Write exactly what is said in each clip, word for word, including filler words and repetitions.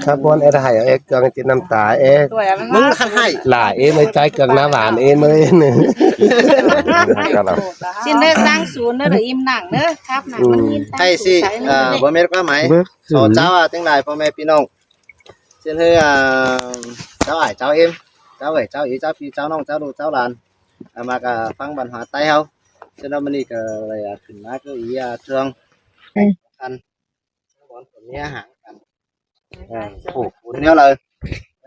Khắp ꞌmắn é hảy é cương ꞌchí ꞌnặm ta é. ꞌMứng khăn hảy. Lả é ꞌmới ꞌchái cương ná bản é ꞌmới. Xin đé ꞌsáng sún đé im nẳng đé khắp nẳng ꞌmắn im ꞌsáng sún ꞌsái đé. Báu ꞌmen ꞌquá máy. Sổ cháo à, ꞌtếng lai ꞌpo ꞌme ꞌpi ꞌnọng. Xin hơi à, cháo ải cháo êm, cháo ải cháo ế, cháo phi, cháo ꞌnọng, cháo ꞌlụk, cháo lan. À, ꞌmặc à, ꞌphắng văn hóa ꞌTáy ꞌháu. Xin ꞌnọng ꞌmắn ꞌnị ꞌcọ lai à, khửn ꞌmá ꞌcọ ꞌí à, ꞌtương. Ăn. Bón của ꞌmía háng ăn. Phủ phủ ꞌnéo đaư.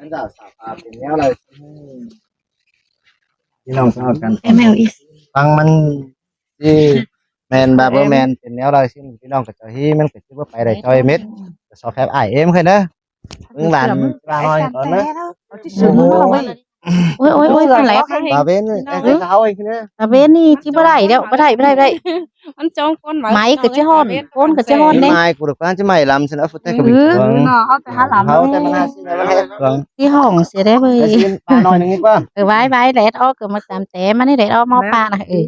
Ăn dạo xả phà phủ ꞌnéo đaư. ꞌPi ꞌnọng ꞌchọ căn. Em eo is. ꞌPhắng ꞌmắn ꞌchí ꞌmen ꞌva báu ꞌmen pên ꞌnéo đaư ꞌsịn ꞌpi ꞌnọng ꞌcọ ꞌchọ ꞌhí ꞌmắn ꞌcọ ꞌchí báu pay đảy ꞌchoi mết. ꞌCọ só phép ải êm khửn đé. ꞌPứng bản ꞌva ꞌnọi ꞌcọ ꞌnớ. Ôi, ôi, ôi, khăn lép. Bà bên, em thấy sao anh thế? Bà bên ꞌnị ꞌchí báu đảy đéo, báu đảy, báu đảy, báu đảy. Ăn chóng con máy. Máy ꞌcọ ꞌchí hòn, con ꞌcọ ꞌchí hòn đé. Mai ꞌcọ được ꞌquá ꞌchí máy lắm, xin áp phút tay ꞌcọ bình thường. Nó, áo tay hả lắm. Háo tay ꞌmắn hả, xin áp phút tay ꞌcọ bình thường. ꞌChí hỏng sia đé bơi. Em xin ba nói nưng ꞌnị ꞌquá. Ờ, bái, bái, đét ó ꞌcọ ꞌmá tắm té, ꞌmắn đét ó ꞌmo pá nả, ừ.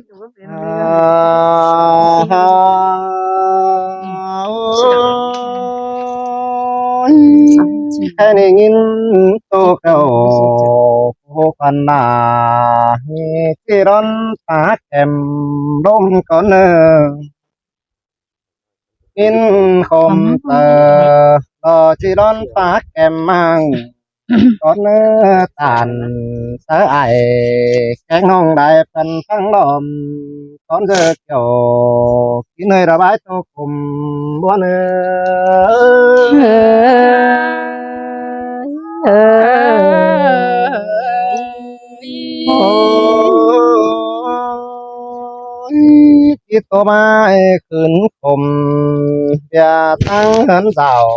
Ôi, khe ꞌnị ꞌnghín tô khảu khô khăn nả, ꞌchí đón pá khem đôm cón ơ. ꞌNgín khôm tơ, lo ꞌchí đón pá khem ꞌmáng. Cón ơ tản sáư ải, kéng ꞌnọng đảy păn ꞌphắng đom, cón ꞌdệt kiu, kin hơi đa bái tô khôm ꞌmuôn ơ. Ôi, kin tô ꞌmá khửn khôm, ꞌviạk ꞌtáng ꞌhướn dảo,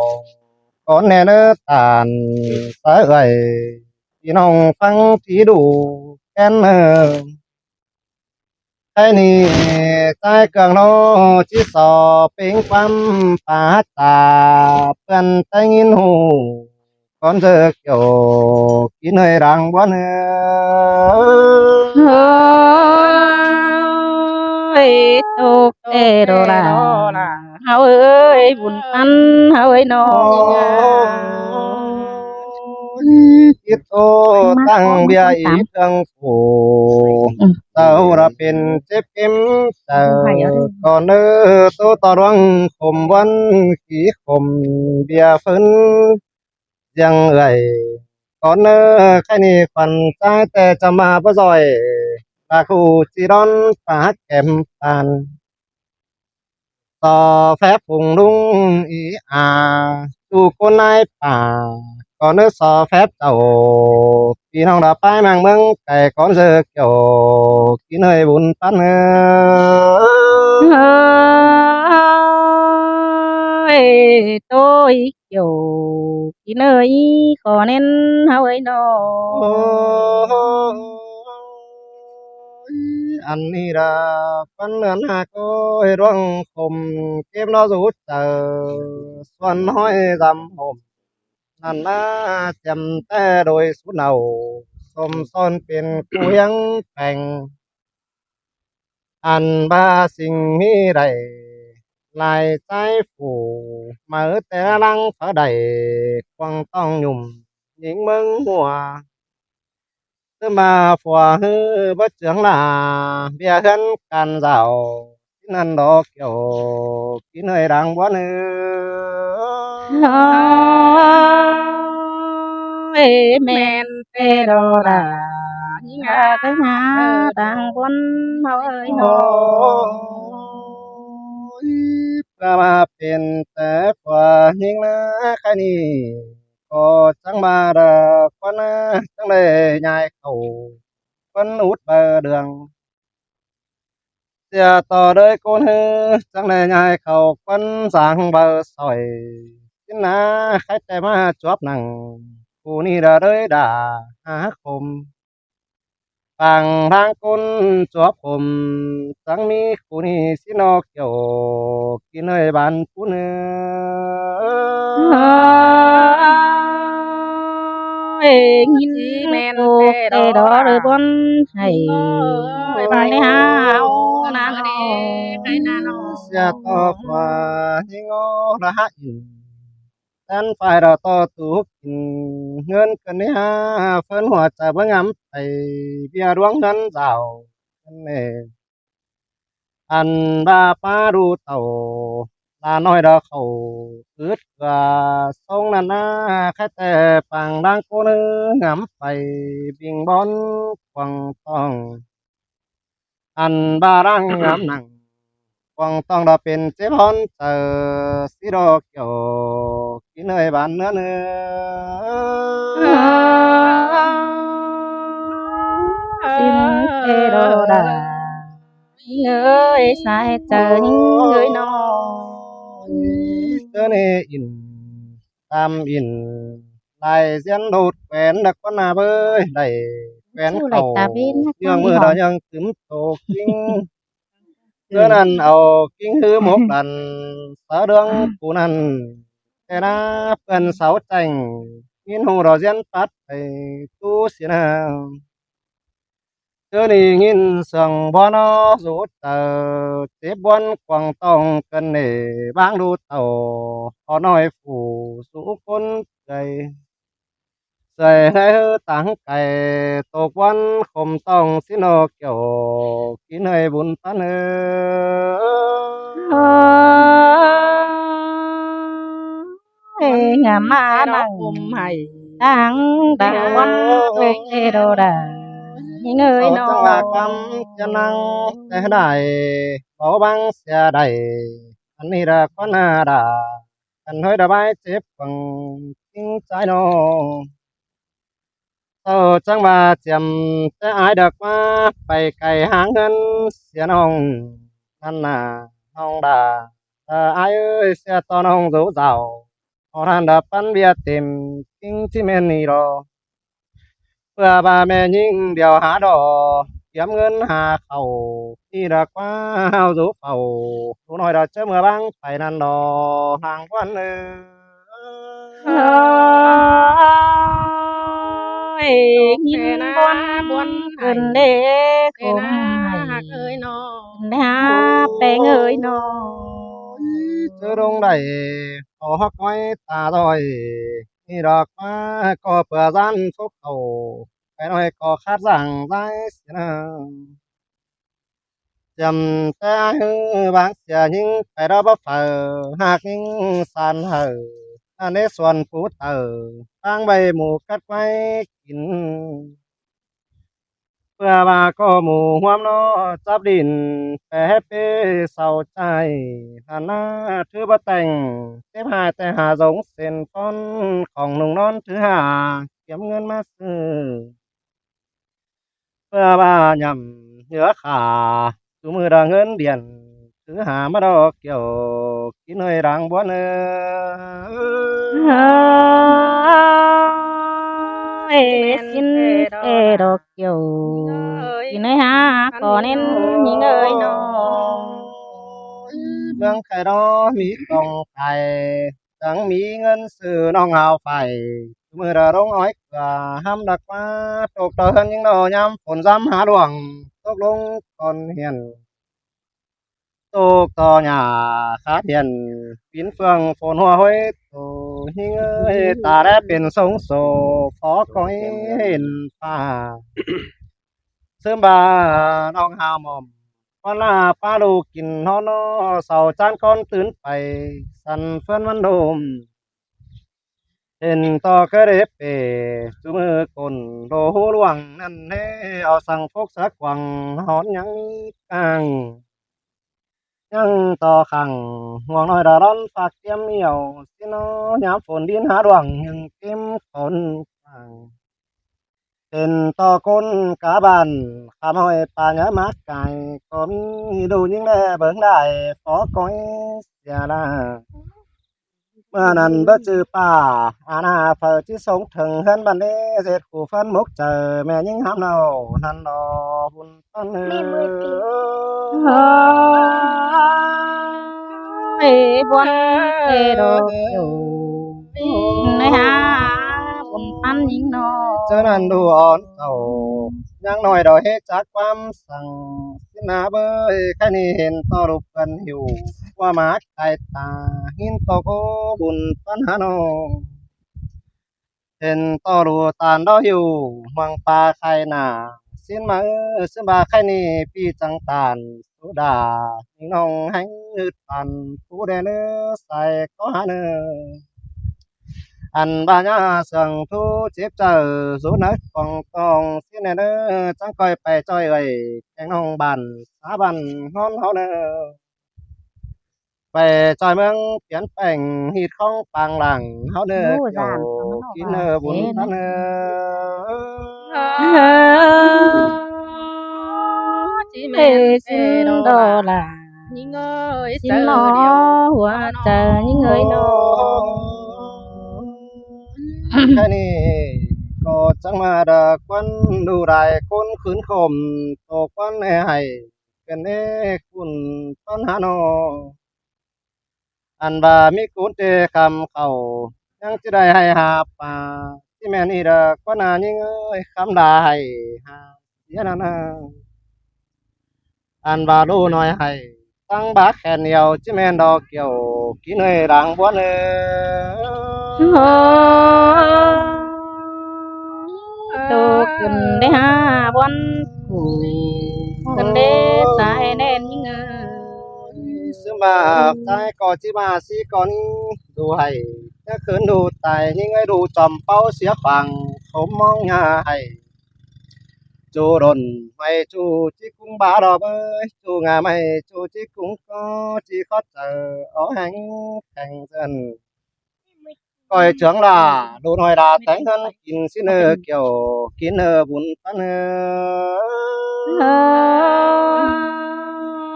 cón ꞌnẹ ꞌnớ tản sáư ải, ꞌpi ꞌnọng ꞌphắng ꞌchí đu kén ơ. Khay ꞌnị ꞌchái cương ꞌnọ ꞌchí so ꞌpính ꞌquám pá ta, ꞌpươn ꞌtếng ꞌnghín ꞌhụ, cón ꞌdệt kiu, kin hơi đang ꞌmuôn ơ. Ôi, tô ê đô la. Háo ơi, bun ăn háo ơi nó. Ôi, kin tô ꞌtáng ꞌviạk ꞌí ꞌtương phủ. Sau đa pên chếp kém sau, cón ơ tô ꞌtọ ꞌluống khôm ꞌmuôn, ꞌkí khôm ꞌviạk phớn ꞌdiăng ải. Cón ơ, khay ꞌnị khuôn ꞌchái ꞌtẹ ꞌchọ ꞌmá báu ꞌdội, ta ꞌcọ ꞌchí đón pá khem păn. So phép phung ꞌlung ꞌí a, ꞌchu ꞌcốn ꞌnái pả, cón ơ so phép chảu, ꞌpi ꞌnọng đa pái ꞌmáng ꞌmướng cai cón ꞌdệt kiu, kin hơi bun păn ơ. Ôi, tôi kiu, kin ơi, khó nên háo ơi nó. Ôi, ăn ꞌnị đa păn ơn hák ôi ꞌluống khôm, kếp ꞌnọ dú chaư, suôn ꞌhọi dăm hôm. Năn ꞌná chém té đôi sú nảu, sôm son pên ꞌcu hiếng pheng. Ăn ꞌva sing ꞌmí đảy, lai ꞌchái phủ, máư té ꞌláng pháư đảy, cuông ꞌtong nhủm, ꞌnhính ꞌmướng ꞌmua. Tứ ꞌmá phua ꞌhứ báu chướng lả, ꞌviạk ꞌhướn căn dảo, kin ăn đó kiu, kin hơi đang ꞌmuôn ơ. Ôi, ꞌmen té đó đa, ꞌnhính a cái ná đang ꞌmuôn háo ơi nó. Ôi, ꞌva ꞌva pên té phua ꞌnhính ná khay ꞌnị, ꞌcọ chắng ꞌva đa ꞌquán ná chắng đảy ꞌnhại khảu ꞌquán út baư đường. ꞌSịa ꞌto đới ꞌcốn ꞌhứ chắng đảy ꞌnhại khảu ꞌquán dáng baư sỏi. ꞌChí ná khay ꞌtẹ ꞌmá chuốp nẳng, ꞌcu ꞌnị đa đới đa hák khôm. Pang ꞌláng ꞌcốn chuốp khôm, chắng ꞌmí ꞌcu ꞌnị ꞌsịn ꞌnọ kiu, kin hơi bản ꞌpún ơ. Ôi, ꞌnhính ꞌmen té đó đa ꞌmuôn hảy, ôi, bản đảy háo ná nó. ꞌSịa ꞌto phua ꞌnhính ꞌnọ đa hák ỉn. ꞌTan phải đa ꞌto tu kin ꞌngớn ꞌcợn ꞌnị ha, ꞌphớn hua chaư báu ngắm pay, ꞌviạk ꞌluống ꞌngớn dảo ꞌcợn ꞌnị. Ăn ꞌva ꞌpá ꞌlụk tảu, ꞌla ꞌnọi đa khảu ứt ꞌcọ sống ꞌnặn ꞌná, khay ꞌtẹ pang đang ꞌcốn ꞌnứ ngắm pay, bing bón cuông ꞌtong. Ăn ꞌva đang ngắm nẳng cuông ꞌtong đa pên chếp hón chaư, sí đo kiểu kin hơi bán ꞌnứa ꞌnứ. Xin tê đô đà. Ơi, sai chaư ꞌnị ơi ꞌnọ. ꞌChớ ꞌnị ỉn, tam ỉn, lai ꞌdiến đột quen đa ꞌquán ꞌna ꞌvới, đảy quen khảu, ꞌnhương ꞌmự đa ꞌnhương tứm tô king. ꞌChớ ꞌnặn au king ꞌhứ mốc đăn, sáư ꞌlướng cu ꞌnặn, ꞌtẹ ꞌná ꞌpươn sáu chẻng, ꞌnghín ꞌhụ đa ꞌdiến pắt pay ꞌtú sia ꞌna. ꞌChớ ꞌnị ꞌnghín sương bó ꞌnọ dú chaư, chếp bón cuông ꞌtong ꞌcợn ꞌnị, báng ꞌlụk tảu, ꞌhọt ꞌnọi phủ dú ꞌcốn chay. Sơi ꞌhới ꞌhứ táng cay, tốc bón khôm ꞌtong sí ꞌnọ kiểu kin hơi bun ꞌpắn ới. Ê, ngắm ꞌmá nẳng táng đa ꞌquán tốc tê đô đà. ꞌNhính ơi ꞌnọ. Sau chắng ꞌva ꞌquám chắng nắng té đảy, báu báng sia đảy, ăn ꞌnị đa ꞌquán ꞌna đa, ăn hơi đa bái chếp cuông king chái ꞌnọ. Sau chắng ꞌva chiêm té ải đa ꞌquá pay cay háng ꞌngớn sia ꞌnọng, ꞌnặn ꞌna ꞌnọng đa, ơ, ải ơi, sia ꞌto ꞌnọng dú dảo, ꞌhọt ꞌnặn đa ꞌpắn ꞌviạk têm king ꞌchí ꞌmen ꞌnị lo. ꞌPưa ꞌva ꞌme ꞌnhính điêu hả đỏ, kiếm ꞌngớn hả khảu, ꞌnị đa ꞌquá ꞌhao dú phảu, ꞌlụk ꞌnọi đa ꞌchớ ꞌmưa báng pay ꞌnặn lo, hang ꞌquán ới. Ơi, ꞌnhính bón bón ꞌcợn đê khôm hảy, ꞌcợn đê hả peng ơi ꞌnọ. ꞌChớ ꞌlống đảy, ꞌto hắc ꞌngói ta ꞌdội, ꞌnị đa ꞌquá ꞌcọ ꞌpưa ꞌdan phốc khảu, pay ꞌnọi ꞌcọ khát dáng dái sia ꞌna. Chiêm té ꞌhứ báng sia ꞌnhính pay đa báu phaư, hák ꞌnhính san hảư, ꞌnặn đé suôn pú taư, báng ꞌvạy mủ cắt quái kin. ꞌPưa ꞌva ꞌcọ mủ ꞌhuôm ꞌnọ chắp đin, pé hé pê sau chai, ꞌnặn ꞌná thứ báu tẻng, chếp hại té hả dống sên phón, khong ꞌnung ꞌnón thứ hả, kiếm ꞌngớn ꞌmá sư. ꞌPưa ꞌva nhẳm ꞌhứa khả, dú ꞌmự đa ꞌngớn điện, thứ hả ꞌmá đo kiểu kin hơi đang bón ới. Ê, xin tê đo kiểu kin hơi hả ꞌcọ ꞌnén ꞌnhính ơi ꞌnọ. ꞌMướng khay ꞌnọ ꞌmí khong cai, chắng ꞌmí ꞌngớn sư ꞌnọng hảư phải, ꞌmự đa ꞌlống ói ꞌcọ hăm đa ꞌquá, tốc ꞌto ꞌhướn ꞌnhính ꞌnọ ꞌnhám phôn dăm hả luông, tốc ꞌlống ꞌcọn hiên. Tốc ꞌto nhả khát hiên, pín phường phôn hua ꞌhới tô, ꞌnhính ơi, ta đé pên sống sổ, phó cõi hên pha. ꞌSướng ꞌva ꞌnọng hảư mỏm, ꞌquán ꞌna ꞌpá ꞌlụk kin ꞌhó ꞌnọ, sau chán ꞌcón tứn pay, săn ꞌphớn ꞌmắn đôm. Hên ꞌto ꞌcớ đế pể, dú ꞌmự côn đồ hú luông ꞌnặn ꞌnê, au săng phốc sá quăng, hón ꞌnhắng ꞌmí cang. ꞌNhắng ꞌto khẳng, ꞌmuông ꞌnọi đa ꞌlón phác tiêm ꞌmẹo, ꞌsịn ꞌnọ ꞌnhám phôn đin hả luông, ꞌnhưng tiêm khôn khẳng. Hên ꞌto ꞌcốn cá bản, khả ꞌmọi pà nhớ mák cai, ꞌcọ ꞌmí đu ꞌnhính đé bớng đảy, phó cõi sia ꞌla. ꞌMưa ꞌnặn báu chứ pà, a ꞌna phaư ꞌchí sống thơng ꞌhướn bản đế, ꞌdệt khủ ꞌphớn mốc chaư, ꞌme ꞌnhính hám ꞌnọ, ꞌnặn ꞌnọ, bun ꞌpắn ới. Ê, bón tê đo kiểu kin hơi hả bun ꞌpắn ꞌnhính ꞌnọ. ꞌChớ ꞌnặn đu ón tảu, ꞌnhắng ꞌnọi đa ꞌhế chắc ꞌquám săng, ꞌsịn ꞌna bới, khay ꞌnị hên ꞌto ꞌlụk ꞌcợn hỉu. ꞌpưa ꞌmá tai ta, ꞌhịn ꞌtộc ꞌcọ bun ꞌpắn hả ꞌnọ. Hên ꞌto ꞌlụk ꞌtan đó ꞌhiu, ꞌmăng ꞌpa khai nả, ꞌsịn ꞌmá ꞌsịn ꞌva khai ꞌnị ꞌpi chắng ꞌtan, sú đa, ꞌnị ꞌnọng ꞌhéng ứt păn, pú đen ꞌnớ, sai ꞌcọ hả ꞌnớ. Ăn ꞌva nhá sương ꞌthu chếp chaư, dú nớt pong tong ꞌsịn ꞌnớ, chắng ꞌcoi pay ꞌchoi ơi, keng ꞌnọng bản, xá bản ꞌhón ꞌháu ꞌnớ. Pay ꞌchoi ꞌmướng piến peng, ꞌhịt khong pang lăng, ꞌháu ꞌnớ, ꞌnụ kiẻo, dản khong ꞌnọ kín ꞌva ꞌnớ, bun sến ꞌtắn ꞌnớ. Ê, ꞌsịn đó là ꞌnhính ơi, ꞌsịn nó hua chaư ꞌnhính ơi ꞌnọ. Ăn khai ꞌnị ꞌcọ chắng ꞌmá đa ꞌquán đu đai ꞌcốn khửn khôm, ꞌtố ꞌquán ê hảy, kên ê khửn ꞌpắn hả ꞌnọ. Ăn ꞌva ꞌmí ꞌcốn ꞌtê khăm khảu, ꞌnhắng ꞌchí đảy hảy hả pá, ꞌchí ꞌmen ꞌnị đa ꞌquán a ꞌnhính ơi, khăm đa hảy hả sia ꞌnặn ꞌnớ. Ăn ꞌva ꞌlụk ꞌnọi hảy, ꞌtắng bá khen iêu, ꞌchí ꞌmen đó kiẻo, kín ơi đang ꞌbuốn ơ. Tô khửn đé hả ꞌbuốn củ, khửn đé sai ꞌnẹn ꞌnhính ơi. ꞌSứ ꞌva sai ꞌcọ ꞌchí ꞌva ꞌsí ꞌcọ ꞌnị, đu hảy, ꞌchớ khửn đu tai ꞌnhính ơi, đu chom ꞌpáu sia pang, khốm ꞌmóng nhá hảy. Chu đôn ꞌmạy chu ꞌchí ꞌcúng bá đó bới, chu ngả ꞌmạy chu ꞌchí ꞌcúng ꞌcọ ꞌchí khót chaư, ók ꞌhéng kheng dơn. ꞌCoi chướng là, đôn ꞌnọi là téng ꞌhướn kin ꞌsịn ơ kiẻo, kin ơ bun ꞌpắn ơ.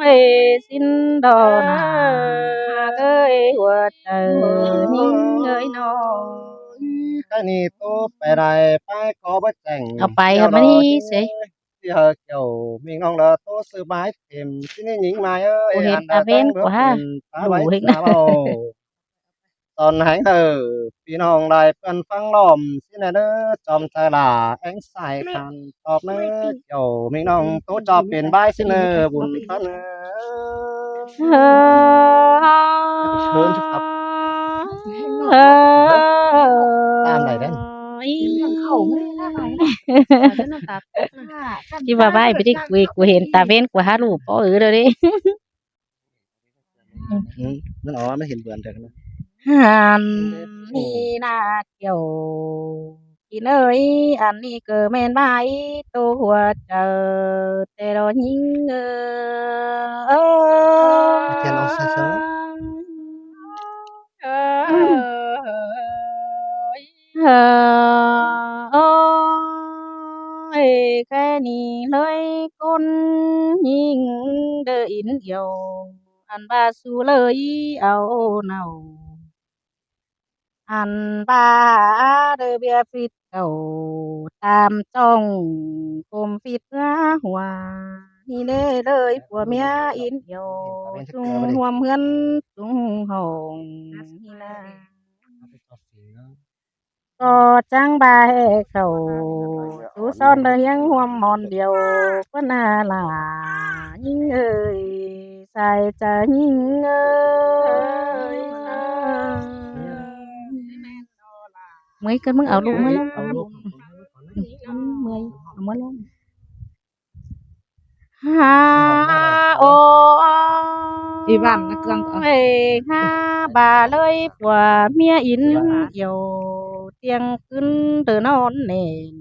Ê, ꞌsịn đó nả, ơi, hua chaư ꞌnhính ơi ꞌnọ. Cái ꞌnị ꞌtố pay đảy, pay ꞌcọ báu chẻng. Au pay hả, ꞌmá ꞌnị sế. Thì hả kiẻo, ꞌmính ꞌnọng đó ꞌtố sư bái thêm, ꞌsịn ꞌnị ꞌnhính mai ơi, ꞌcọ hên ăn ta đa ꞌvến táng ꞌcọ bớt hả? Thêm, ta Đủ bái hên ta ꞌnớ. Bảo. Tỏn ꞌhéng hả, ꞌpi ꞌnọng đảy ꞌpưn ꞌphắng lom, ꞌsịn ꞌnớ, chom chaư là, ꞌéng sai khan, tóp ꞌnớ, kiẻo, ꞌmính ꞌnọng, ꞌtố ꞌchọ pên bái ꞌsịn ꞌnớ, bun ꞌpắn ꞌnớ. Hơn chứ khắp. Tam đảy đen. Chứ ꞌva bái ꞌmí đi ꞌcọ, ꞌcọ hên ta ꞌvến ꞌcọ hả ꞌlụk ꞌpó ư đó đi. Ừ, nó ói, nó hên bươn được nó. Ăn ꞌnị nả kiẻo, kin ơi, ăn ꞌnị ꞌcọ ꞌmen bái tô hua chaư, ꞌtẹ đó ꞌnhính ơ. Thiên ông sai sớm. Ơ, ơ, ơ, ơ, ơi, cái ꞌnị ꞌlới ꞌcốn ꞌnhính đơ ín iêu, ăn ꞌva su ꞌlới au nau. Ăn ꞌva đơ ꞌviạk phít cảu tam ꞌtóng, ꞌcum phít ꞌngá hua, ꞌnị ꞌnớ ꞌlới phua ꞌmía ín iêu, ꞌchung ꞌhuôm ꞌhướn, ꞌchung hỏng, ꞌnị ꞌnớ. ꞌCọ chắng ꞌva ꞌhế khảu, sú son đơ ꞌhiếng ꞌhuôm ꞌmón điêu, ꞌquá na lả, ꞌnhính ơi, sai chaư ꞌnhính ơi. ꞌMới ꞌcọ ꞌmứng au ꞌlụk ꞌmới ꞌlống. Au ꞌlụk. ꞌMới, au ꞌmới ꞌlống. Hả, ô. Ê, bản nó cương cơ. Ê, hả, ꞌva ꞌlới phua ꞌmía ín iêu, ꞌtiếng ꞌcứn đơ ꞌnón nên.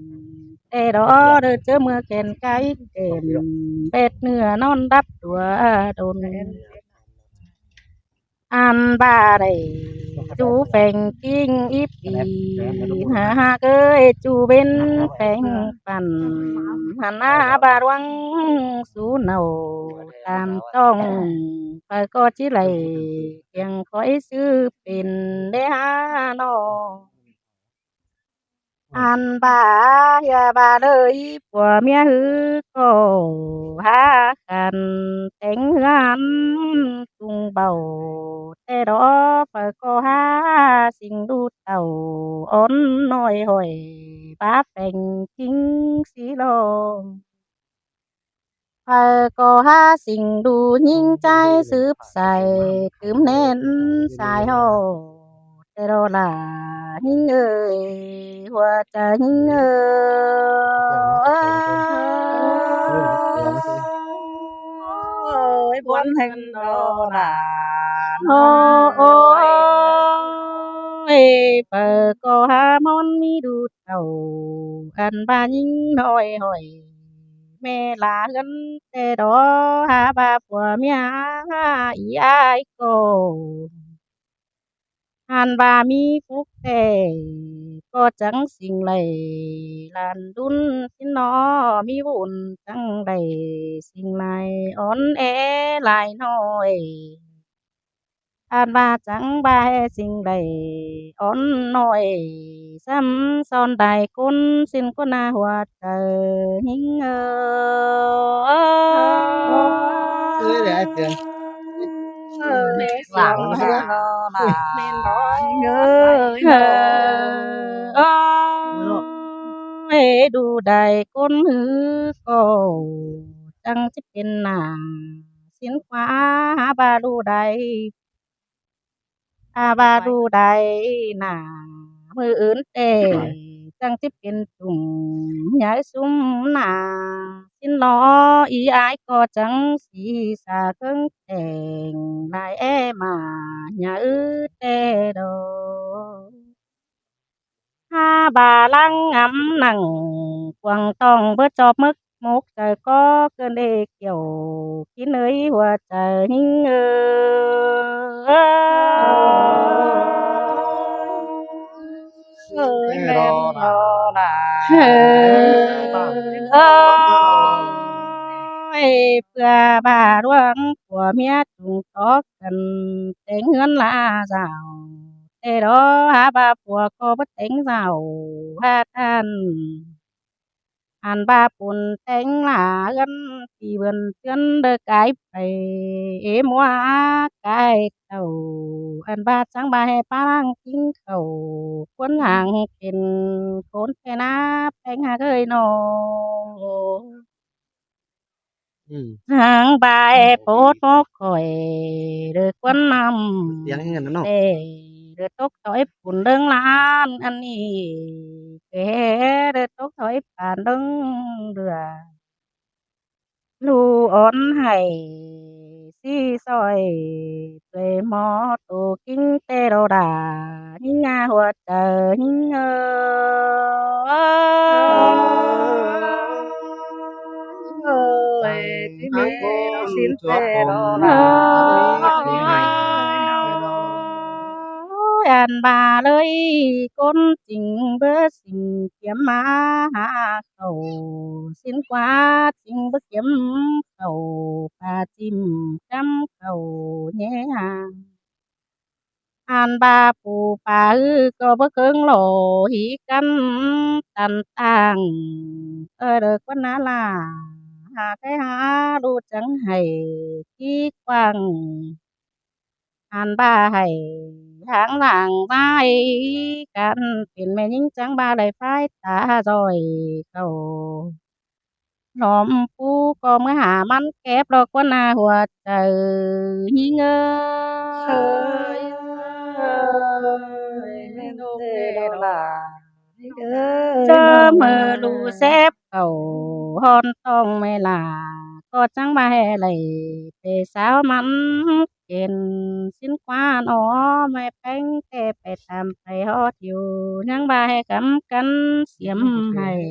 ꞌTẹ đó đơ ꞌchớ ꞌmưa khen cái khen, bét nưa ꞌnón đắp đua đôn. Ăn ꞌva đảy, ꞌchu pheng king íp pi, hả hả ơi, ꞌchu bến pheng păn, hả ꞌva ꞌluống sú nau, tam ꞌtóng, phaư ꞌcọ ꞌchí đảy, kiêng khói sư pên đé hả ꞌnọ. Ăn ꞌva, hia ꞌva ꞌlới, phua ꞌmía ꞌhứ ꞌcọ, hả khăn téng ꞌhướn, tung báu, ꞌtẹ đó, phaư ꞌcọ hả, sính đu tảu, ón ꞌnọi hỏi, bá pheng king sí lo. Phaư ꞌcọ hák sing đu ꞌnhính ꞌchái súp sai, tứm ꞌnén sai ꞌhọ, ꞌtẹ ꞌló lả ꞌnhính ơi, ꞌhua chaư ꞌnhính ơi. Ôi, buôn hên ꞌló lả ꞌnọ ôi. Phaư ꞌcọ hák ꞌmón ꞌmí đu tảu, ăn ꞌva ꞌnhính ꞌnọi hỏi, ꞌme lả ꞌhướn ꞌtẹ đó, hák ꞌva phua ꞌmía ꞌí ải ꞌcọ. Ăn ꞌva ꞌmí phúc ꞌtẹ ꞌcọ chắng sing đảy, lan đun ꞌsịn ꞌnọ ꞌmí vun chắng đảy, sing lai ón é lai ꞌnọi. Ăn ꞌva chắng ꞌva ꞌhế sing đảy ón ꞌnọi, sắm son đảy ꞌcốn ꞌsịn ꞌcốn ꞌna ꞌhua chaư ꞌnhính ơi. Ôi, để ai tiền. Ôi, mẹ lẳng lắm. Ôi, ôi, đu đảy ꞌcốn ꞌhứ ꞌcọ chắng ꞌchí pên nả, ꞌsịn ꞌquá hák ꞌva đu đảy a ꞌva đu đảy nả, ꞌmự ứn ꞌtẹ chắng ꞌchí pên tủm nháư sum nả. ꞌSịn lo ꞌí ải ꞌcọ chắng sí sa ꞌkhớng tẻng lai é ꞌmá nháư ꞌtẹ đó. Hák ꞌva lăng ngắm nẳng cuông tỏng bớt ꞌchọ mớc mốc chaư ꞌcọ ꞌcơn đê kiẻo kin ơi ꞌhua chaư ꞌnhính ơi. Ôi, ꞌmen ꞌló lả. Ôi, ꞌpưa ꞌva ꞌluống phua ꞌmía tùng tó căn téng ꞌhướn lả dảo. ꞌTẹ đó hák ꞌva phua ꞌcọ bớt téng dảo hák căn. Ăn ꞌva pun téng lả ꞌhướn ti bươn ꞌchướn đơ cai pay é ꞌmua cai tảu. Ăn ꞌva chắng ꞌva ꞌhế pá lăng kin khảu, ꞌcốn hang pên ꞌcốn pên ná péng hák ơi ꞌnọ. Hang ꞌva ꞌhế pốt mốc khỏi, đơ ꞌcốn năm ꞌtẹ, đơ tốc tói pun đơng lan ăn ꞌnị, ꞌkê đơ tốc tói pán đơng đưa. Lu ón hảy sí soi, tuê ꞌmo tô kin ꞌtẹ đó đả, ꞌnhính ꞌna ꞌhua chaư ꞌnhính ơi. Ôi, ꞌmí ꞌmí ꞌsịn ꞌtẹ đó lả. Ôi, ăn ꞌva ꞌlới ꞌcốn ching bớt sing kiêm ꞌmá hák khảu, ꞌsịn ꞌquá ching bớt kiêm khảu, pá chim chăm khảu ꞌnhé hang. Ăn ꞌva pú pá ꞌhứ ꞌcọ bớt ꞌcớng lỏ hí căn tăn tang. Ơ đơ ꞌcốn ꞌna lả, hák ꞌtẹ hák đu chắng hảy ꞌchí quảng. Ăn ꞌva hảy háng lảng ꞌvái căn pên ꞌme ꞌnhính chắng ꞌva đảy phái ta doi khảu. Lom pú ꞌcọ ꞌmứa hả ꞌmắn kép ꞌló ꞌcốn ꞌna ꞌhua chaư ꞌnhính ơi. ꞌChớ ꞌmự đu sép khảu hón tỏng ꞌme lả ꞌcọ chắng ꞌva ꞌhế đảy pay sáo ꞌmắn kên. ꞌSịn ꞌquá ꞌnọ ꞌme péng ꞌtẹ pay tam pay hót dú, ꞌnhắng ꞌva ꞌhế khắm căn siêm hảy.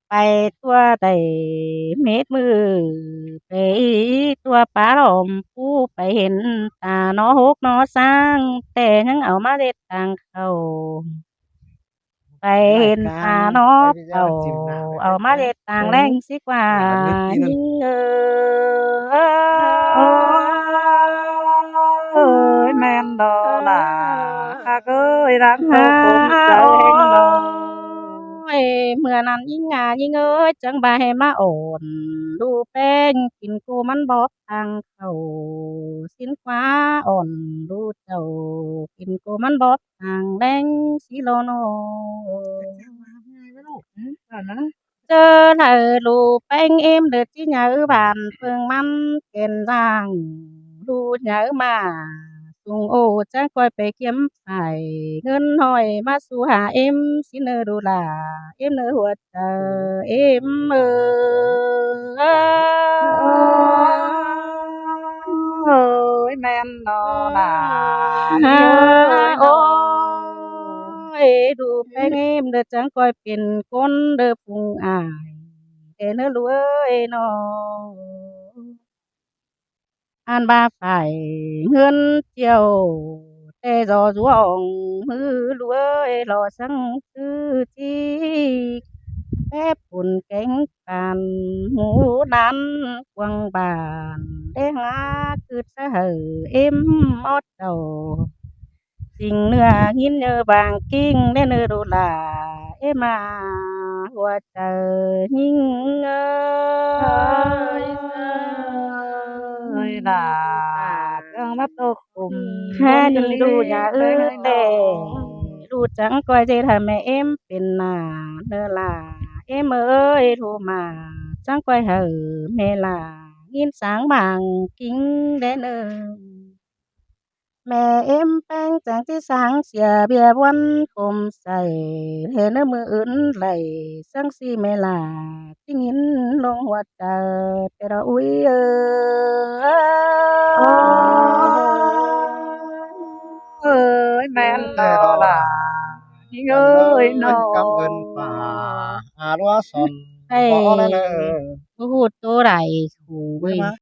Pay ꞌtua đảy mết ꞌmự, pay ꞌtua pá lom pú pay hên ta ꞌnọ hốc ꞌnọ sáng, ꞌtẹ ꞌnhắng au ꞌmá ꞌdệt tang khảu. Pay hên ta ꞌnọ pảu, au ꞌmá ꞌdệt tang ꞌlẹng sí ꞌquá ꞌnhính ơi. Ôi, ꞌmen đó lả. Hák ơi, đang thâu khốn cháu hên đó. Ôi, ꞌmưa ꞌnặn ꞌnhính ꞌna ꞌnhính ơi, chắng ꞌva ꞌhế ꞌmá ỏn đu péng kin cô ꞌmắn bóp tang khảu. ꞌSịn ꞌquá ỏn đu chảu kin cô ꞌmắn bóp tang ꞌlẹng sí ꞌló ꞌnọ. ꞌchớ đaư ꞌlụk ꞌpéng ꞌếm đaư ꞌchí nháư bản ꞌpơng ꞌmắn kẻn ꞌdáng ꞌlụk nháư ꞌmá sung ô chắng ꞌcoi pay ꞌkiếm phải ꞌngớn ꞌhọi ꞌmá su hả ꞌếm ꞌsịn ꞌnớ ꞌlụk lả ꞌếm ꞌnớ hua chaư ꞌếm ꞌmự. Ơi, ꞌmen ꞌnọ lả ơi, ꞌlụk ꞌpéng ꞌếm đaư chắng ꞌcoi pên ꞌcốn đaư phung ải đé ꞌnớ ꞌlụk ơi ꞌnọ. Ăn ꞌva phải ꞌngớn ꞌchịu té dó ꞌdọn ꞌmự ꞌlụk ơi lo săng ꞌchư ꞌchí pép pun kéng pàn ꞌmú ꞌnặn quăng bản đé ꞌhá ꞌcứt sáư hảư ꞌếm ót chảu. Sính ꞌnưa ꞌnghín ꞌnhớ bang ꞌkính đé ꞌnớ ꞌlụk lả ꞌếm ꞌmá hua chaư ꞌnhính ơi. Ơi lả, ꞌcáng ꞌmá tô khum há ꞌnị ꞌlụk nháư té ꞌlụk chắng ꞌcoi ꞌdệt hả ꞌmẹ ꞌếm pên nả ꞌnớ lả ꞌếm ơi ꞌlụk ꞌmá chắng ꞌcoi hảư ꞌmẹ lả ꞌnghín sáng bang ꞌkính đé ꞌnớ. ꞌMẹ ꞌếm ꞌpéng chắng ꞌchí sáng sia ꞌviạk ꞌvắn khôm sảy ꞌlé ꞌnớ ꞌmự ứn đảy săng ꞌsị ꞌmẹ lả ꞌchí ꞌnghín ꞌlống hua chaư té đó ui ơi. Ơi, ꞌmen ꞌnọ lả ꞌnhính ơi ꞌnọ. Cảm ơn pả a lúa son. Ê, bó ꞌnớ ꞌlớ. Báu ꞌhụ tô đảy khủ ꞌvới.